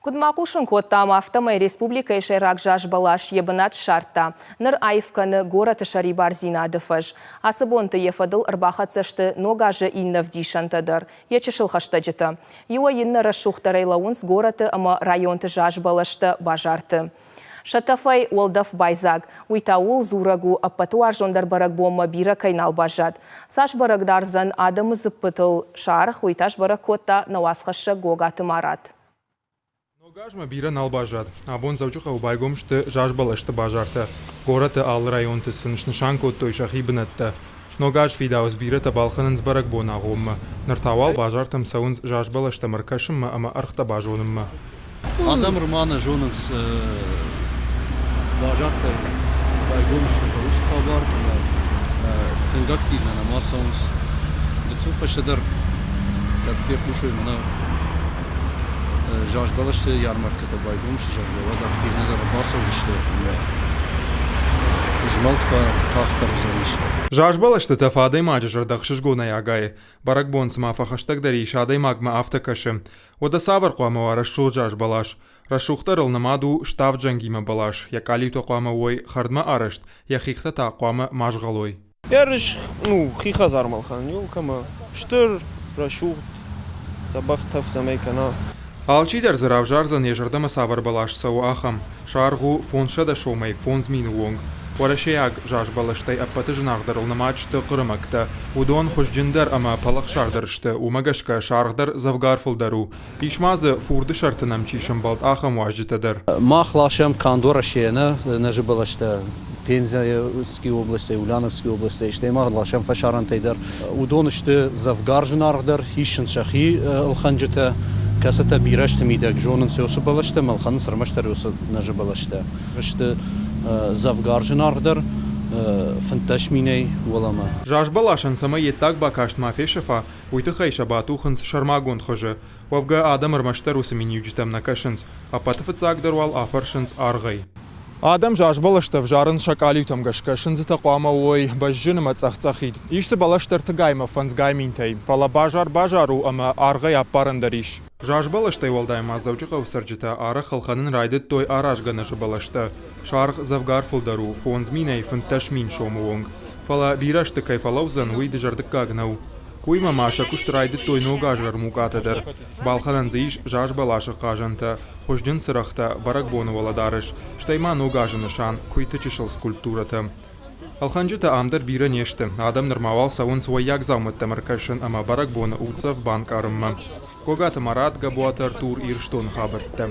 Куыд ма хъусын кодтам, афтӕмӕй республикӕйы сӕйраг заз бӕлас йӕ бынат ссардта. Ныр аив кӕны горӕты сӕрибардзинады фӕз. Ацы бонты йӕ фӕдыл ӕрбахӕццӕ сты Ног азы иннӕ ӕвдисӕнтӕ дӕр, йӕ чысыл хӕстӕджытӕ. Иуӕй иннӕ рӕсугъддӕрӕй лӕууынц горӕты ӕмӕ районты заз бӕлӕстӕ базарты. Сӕ тӕфӕй уӕлдӕф байдзаг. Уый та ууыл дзурӕг у, ӕппӕты уарзондӕр бӕрӕгбонмӕ бирӕ кӕй нал баззад. Цас бӕрӕг дардзӕн адӕмы дзыппытыл сӕ аргъ, уый та сбӕрӕг кодта нӕ уацхӕссӕг Гогаты Марат. Ног азмӕ бирӕ нал баззад. Абон Дзӕуджыхъӕуы байгом сты зазбӕлӕсты базартӕ. Горӕты алы районты сын снысан кодтой сӕхи бынӕттӕ. Ног аз фидауц бирӕтӕ балхӕнынц бӕрӕгбоны агъоммӕ. Ныр та уал базартӕм цӕуынц зазбӕлӕстӕм ӕркӕсынмӕ ӕмӕ ӕргътӕ базонынмӕ. Адӕм Романы зонынц базартӕ байгом сты уыцы хабар ӕмӕ тынг активно нӕма цӕуынц. Гыццыл фӕстӕдӕр кӕд фехъусой мӕнӕ зазбӕлӕсты ярмаркӕтӕ байгом сты, зӕгъгӕ, уӕд активнӕдӕр ӕрбацӕудзысты ӕмӕ змӕлд фӕтагъддӕр уыдзӕнис. Зазбӕлӕсты тӕф адӕймаджы зӕрдӕ ӕхсызгонӕй агайы. Бӕрӕгбон цыма фӕхӕстӕгдӕр ис, адӕймагмӕ афтӕ кӕсы. Уӕдӕ цавӕр хъуамӕ уа рӕсугъд зазбӕлас? Рӕсугъддӕр ыл нымад у ставд зӕнгимӕ бӕлас, йӕ къалиутӕ хъуамӕ уой хӕрдмӕ арӕзт, йӕ хихтӕ та хъуамӕ ма згъӕлой. Ерыс, ну, хи хӕдзармӕ ӕлхӕнын елкӕмӕ стыр, рӕсугъд, дзӕбӕх тӕф цӕмӕй кӕна. Алчидӕр дзы равзардзӕн, йӕ зӕрдӕмӕ цавӕр бӕлас цӕуы, ахӕм. Саргъ у 500 сомӕй 5000 онг. Уӕрӕсейаг зазбӕлӕстӕй ӕппӕты зынаргъдӕрыл нымад сты хъырымӕгтӕ. Уыдон хуызджындӕр ӕмӕ пӕлӕхсардӕр сты, уымӕ гӕсгӕ саргъ дӕр дзӕвгар фылдӕр у. Ис ма дзы, фурды сӕрты нӕм чи сӕмбӕлд, ахӕм уазджытӕ дӕр. Мах ласӕм канд Уӕрӕсейӕ нӕ нӕзы бӕлӕстӕ Пензӕйы областӕй, Ульяновскы областӕй, стӕй ма ласӕм фӕсарӕнтӕй дӕр. Уыдон сты дзӕвгар зынаргъдӕр, исынц сӕхи ӕлхӕнджытӕ, кӕцытӕ бирӕ сты мидӕг, зонынц уыцы бӕлӕстӕ ӕмӕ ӕлхӕнынц ӕрмӕстдӕр уыцы нӕзы бӕлӕстӕ. Сты дзӕвгар зынаргъдӕр, 15 минӕй уӕлӕмӕ. Заз бӕласӕн цӕмӕй йе ддаг бакаст ма фесӕфа, уый тыххӕй сӕ батухынц сӕрмагонд хуызы. Уӕвгӕ, адӕм ӕрмӕстдӕр уыцы миниуджытӕм нӕ кӕсынц, ӕппӕты фыццагдӕр уал афӕрсынц аргъӕй. Адӕм зазбӕлӕстӕ ӕвзарынц сӕ къалиутӕм гӕсгӕ, сындзытӕ хъуамӕ уой бӕзджын ӕмӕ цъӕх-цъӕхид. Ис дзы бӕлӕстӕ ӕртыгай ӕмӕ фӕндзгай минтӕй, фӕлӕ базар базар у ӕмӕ аргъӕй аппарӕн дӕр ис. Зазбӕлӕстӕй уӕлдай ма Дзӕуджыхъӕуы цӕрджытӕ арӕх ӕлхӕнын райдыдтой аразгӕ нӕзы бӕлӕстӕ. Сӕ аргъ дзӕвгар фылдӕр у, 5000-ӕй 15 000 сомы онг. Фӕлӕ бирӕ сты кӕй фӕлӕудзӕн, уый дызӕрдыггаг нӕу. Уыимӕ ма сӕ куыст райдыдтой ног азы армукъатӕ дӕр. Балхӕнӕн дзы ис зазбӕласы хъазӕнтӕ, хуызджын цырӕгътӕ, бӕрӕгбоны уӕлӕдарӕс, стӕй ма ног азы нысан, куыйты чысыл скульптурӕтӕ. Ӕлхӕнджытӕ ам дӕр бирӕ не сты, адӕм нырма уал цӕуынц уӕййаг дзаумӕттӕм ӕркӕсын ӕмӕ бӕрӕгбоны уддзӕф банкъарынмӕ. Гогаты Марат, Габуаты Артур, Ирыстоны хабӕрттӕ.